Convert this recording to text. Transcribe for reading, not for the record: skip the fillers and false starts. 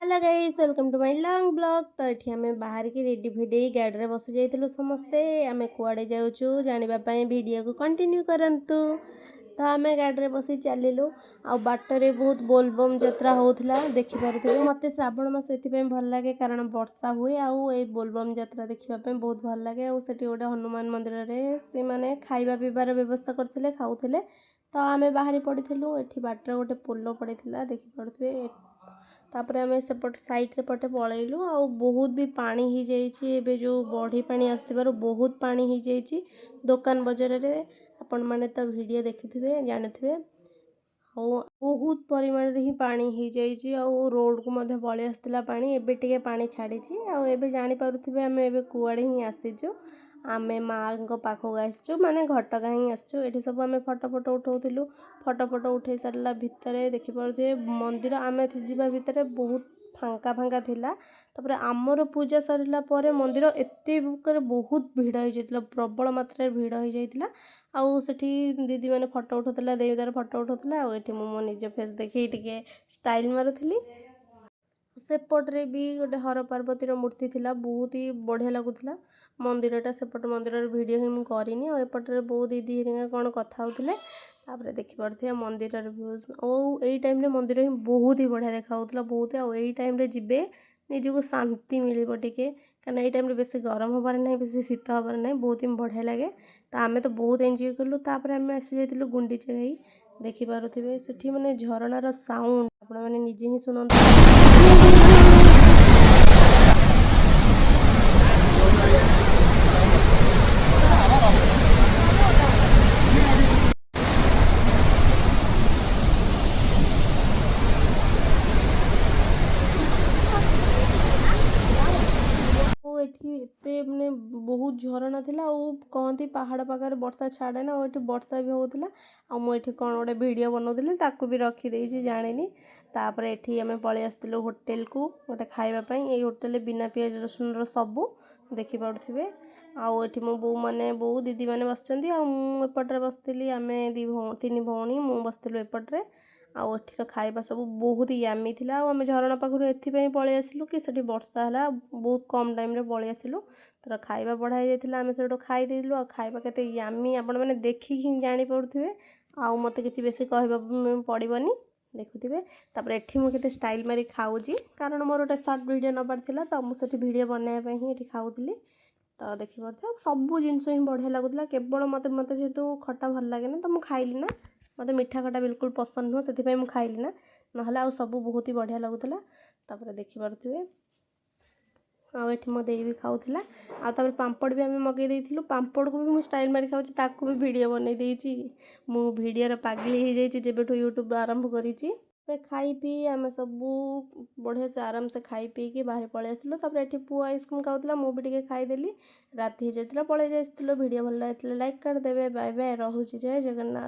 Hello guys, welcome to my long vlog। ତ ଏଠି ଆମେ ବାହାରିକି ରେଡ଼ି ଫେଡ଼ି ହେଇ ଗାଡ଼ିରେ ବସି ଯାଇଥିଲୁ ସମସ୍ତେ। ଆମେ କୁଆଡ଼େ ଯାଉଛୁ ଜାଣିବା ପାଇଁ ଭିଡ଼ିଓକୁ କଣ୍ଟିନ୍ୟୁ କରନ୍ତୁ। ତ ଆମେ ଗାଡ଼ିରେ ବସି ଚାଲିଲୁ ଆଉ ବାଟରେ ବହୁତ ବୋଲବମ୍ ଯାତ୍ରା ହେଉଥିଲା, ଦେଖିପାରୁଥିବେ। ମୋତେ ଶ୍ରାବଣ ମାସ ଏଥିପାଇଁ ଭଲ ଲାଗେ, କାରଣ ବର୍ଷା ହୁଏ ଆଉ ଏଇ ବୋଲବମ୍ ଯାତ୍ରା ଦେଖିବା ପାଇଁ ବହୁତ ଭଲ ଲାଗେ। ଆଉ ସେଠି ଗୋଟେ ହନୁମାନ ମନ୍ଦିରରେ ସେମାନେ ଖାଇବା ପିଇବାର ବ୍ୟବସ୍ଥା କରିଥିଲେ, ଖାଉଥିଲେ। ତ ଆମେ ବାହାରି ପଡ଼ିଥିଲୁ। ଏଠି ବାଟରେ ଗୋଟେ ପୋଲ ପଡ଼ିଥିଲା, ଦେଖିପାରୁଥିବେ। ତାପରେ ଆମେ ସେପଟ ସାଇଡ଼୍ରେ ପଟେ ପଳେଇଲୁ। ଆଉ ବହୁତ ବି ପାଣି ହେଇଯାଇଛି ଏବେ, ଯେଉଁ ବଢ଼ି ପାଣି ଆସିଥିବାରୁ ବହୁତ ପାଣି ହେଇଯାଇଛି ଦୋକାନ ବଜାରରେ। ଆପଣମାନେ ତ ଭିଡ଼ିଓ ଦେଖୁଥିବେ, ଜାଣୁଥିବେ। ଆଉ ବହୁତ ପରିମାଣରେ ହିଁ ପାଣି ହେଇଯାଇଛି ଆଉ ରୋଡ଼କୁ ମଧ୍ୟ ପଳେଇ ଆସିଥିଲା ପାଣି। ଏବେ ଟିକେ ପାଣି ଛାଡ଼ିଛି। ଆଉ ଏବେ ଜାଣିପାରୁଥିବେ ଆମେ ଏବେ କୁଆଡ଼େ ହିଁ ଆସିଛୁ। ଆମେ ମାଆଙ୍କ ପାଖକୁ ଆସିଛୁ, ମାନେ ଘଟଗାଁ ହିଁ ଆସିଛୁ। ଏଠି ସବୁ ଆମେ ଫଟୋ ଫଟୋ ଉଠାଉଥିଲୁ। ଫଟୋ ଫଟୋ ଉଠାଇ ସାରିଲା ଭିତରେ ଦେଖିପାରୁଥିବେ, ମନ୍ଦିର ଆମେ ଯିବା ଭିତରେ ବହୁତ ଫାଙ୍କା ଫାଙ୍କା ଥିଲା। ତାପରେ ଆମର ପୂଜା ସରିଲା ପରେ ମନ୍ଦିର ଏତେ ପ୍ରକାର ବହୁତ ଭିଡ଼ ହେଇଯାଇଥିଲା, ପ୍ରବଳ ମାତ୍ରାରେ ଭିଡ଼ ହେଇଯାଇଥିଲା। ଆଉ ସେଠି ଦିଦିମାନେ ଫଟୋ ଉଠାଉଥିଲା, ଦେଇ ତାର ଫଟୋ ଉଠାଉଥିଲା। ଆଉ ଏଠି ମୁଁ ମୋ ନିଜ ଫେସ୍ ଦେଖେଇ ଟିକେ ଷ୍ଟାଇଲ୍ ମାରୁଥିଲି। ସେପଟରେ ବି ଗୋଟେ ହର ପାର୍ବତୀର ମୂର୍ତ୍ତି ଥିଲା, ବହୁତ ହି ବଢ଼ିଆ ଲାଗୁଥିଲା ମନ୍ଦିରଟା। ସେପଟ ମନ୍ଦିରର ଭିଡ଼ିଓ ହିଁ ମୁଁ କରିନି। ଆଉ ଏପଟରେ ବୋଉ ଦିଦି ହେରିକା କ'ଣ କଥା ହେଉଥିଲେ। ତାପରେ ଦେଖିପାରୁଥିବେ ମନ୍ଦିରର ଭ୍ୟୁଜ୍। ଆଉ ଏଇ ଟାଇମ୍ରେ ମନ୍ଦିର ହିଁ ବହୁତ ହି ବଢ଼ିଆ ଦେଖାହେଉଥିଲା, ବହୁତ। ଆଉ ଏଇ ଟାଇମ୍ରେ ଯିବେ, ନିଜକୁ ଶାନ୍ତି ମିଳିବ ଟିକେ, କାରଣ ଏଇ ଟାଇମ୍ରେ ବେଶୀ ଗରମ ହେବାର ନାହିଁ, ବେଶୀ ଶୀତ ହେବାର ନାହିଁ, ବହୁତ ହିଁ ବଢ଼ିଆ ଲାଗେ। ତ ଆମେ ତ ବହୁତ ଏନ୍ଜୟ କଲୁ। ତାପରେ ଆମେ ଆସିଯାଇଥିଲୁ ଗୁଣ୍ଡିଚା ଘାଇ। ଦେଖିପାରୁଥିବେ ସେଠି ମାନେ ଝରଣାର ସାଉଣ୍ଡ ଆପଣମାନେ ନିଜେ ହିଁ ଶୁଣନ୍ତୁ। ଆଉ ଏଠି ଏତେ ମାନେ ବହୁତ ଝରଣା ଥିଲା। ଆଉ କହନ୍ତି ପାହାଡ଼ ପାଖରେ ବର୍ଷା ଛାଡ଼େ ନା, ଆଉ ଏଠି ବର୍ଷା ବି ହେଉଥିଲା। ଆଉ ମୁଁ ଏଠି କ'ଣ ଗୋଟେ ଭିଡ଼ିଓ ବନାଉଥିଲି, ତାକୁ ବି ରଖିଦେଇଛି, ଜାଣିନି। ତାପରେ ଏଠି ଆମେ ପଳେଇ ଆସିଥିଲୁ ହୋଟେଲକୁ ଗୋଟେ ଖାଇବା ପାଇଁ। ଏଇ ହୋଟେଲରେ ବିନା ପିଆଜ ରସୁଣର ସବୁ, ଦେଖିପାରୁଥିବେ। ଆଉ ଏଠି ମୋ ବୋଉ ମାନେ, ବୋଉ ଦିଦିମାନେ ବସିଛନ୍ତି ଆଉ ମୁଁ ଏପଟରେ ବସିଥିଲି। ଆମେ ଦୁଇ ତିନି ଭଉଣୀ ମୁଁ ବସିଥିଲୁ ଏପଟରେ। ଆଉ ଏଠିର ଖାଇବା ସବୁ ବହୁତ ୟାମି ଥିଲା। ଆଉ ଆମେ ଝରଣା ପାଖରୁ ଏଥିପାଇଁ ପଳେଇ ଆସିଲୁ କି ସେଠି ବର୍ଷା ହେଲା, ବହୁତ କମ୍ ଟାଇମ୍ରେ ପଳେଇ ଆସିଲୁ। ତାର ଖାଇବା ବଢ଼ା ହେଇଯାଇଥିଲା, ଆମେ ସେଠୁ ଖାଇ ଦେଇଥିଲୁ। ଆଉ ଖାଇବା କେତେ ୟାମି ଆପଣମାନେ ଦେଖିକି ହିଁ ଜାଣିପାରୁଥିବେ, ଆଉ ମୋତେ କିଛି ବେଶୀ କହିବା ପଡ଼ିବନି, ଦେଖୁଥିବେ। ତାପରେ ଏଠି ମୁଁ କେତେ ଷ୍ଟାଇଲ୍ ମାରି ଖାଉଛି, କାରଣ ମୋର ଗୋଟେ ସର୍ଟ ଭିଡ଼ିଓ ନେବାର ଥିଲା। ତ ମୁଁ ସେଠି ଭିଡ଼ିଓ ବନାଇବା ପାଇଁ ହିଁ ଏଠି ଖାଉଥିଲି। ତ ଦେଖିପାରୁଥିବେ, ସବୁ ଜିନିଷ ହିଁ ବଢ଼ିଆ ଲାଗୁଥିଲା। କେବଳ ମୋତେ ଯେହେତୁ ଖଟା ଭଲ ଲାଗେନି, ତ ମୁଁ ଖାଇଲି ନା। ମୋତେ ମିଠା ଖଟା ବିଲକୁଲ ପସନ୍ଦ ନୁହଁ, ସେଥିପାଇଁ ମୁଁ ଖାଇଲି ନା, ନହେଲେ ଆଉ ସବୁ ବହୁତ ହି ବଢ଼ିଆ ଲାଗୁଥିଲା। ତାପରେ ଦେଖିପାରୁଥିବେ, ଆଉ ଏଠି ମୋ ଦେଇ ବି ଖାଉଥିଲା। ଆଉ ତାପରେ ପାମ୍ପଡ଼ ବି ଆମେ ମଗେଇ ଦେଇଥିଲୁ। ପାମ୍ପଡ଼କୁ ବି ମୁଁ ଷ୍ଟାଇଲ୍ ମାରି ଖାଉଛି, ତାକୁ ବି ଭିଡ଼ିଓ ବନେଇ ଦେଇଛି। ମୁଁ ଭିଡ଼ିଓର ପାଗିଳି ହେଇଯାଇଛି ଯେବେଠୁ ୟୁଟ୍ୟୁବ୍ ଆରମ୍ଭ କରିଛି। ତାପରେ ଖାଇ ପିଇ ଆମେ ସବୁ ବଢ଼ିଆ ସେ ଆରାମସେ ଖାଇ ପିଇକି ବାହାରେ ପଳେଇ ଆସିଲୁ। ତାପରେ ଏଠି ପୁଅ ଆଇସ୍କ୍ରିମ୍ ଖାଉଥିଲା, ମୁଁ ବି ଟିକେ ଖାଇଦେଲି। ରାତି ହେଇଯାଇଥିଲା, ପଳେଇ ଯାଇଥିଲୁ। ଭିଡ଼ିଓ ଭଲ ଲାଗିଥିଲେ ଲାଇକ୍ କରିଦେବେ। ବାଏ ବାଏ, ରହୁଛି, ଜୟ ଜଗନ୍ନାଥ।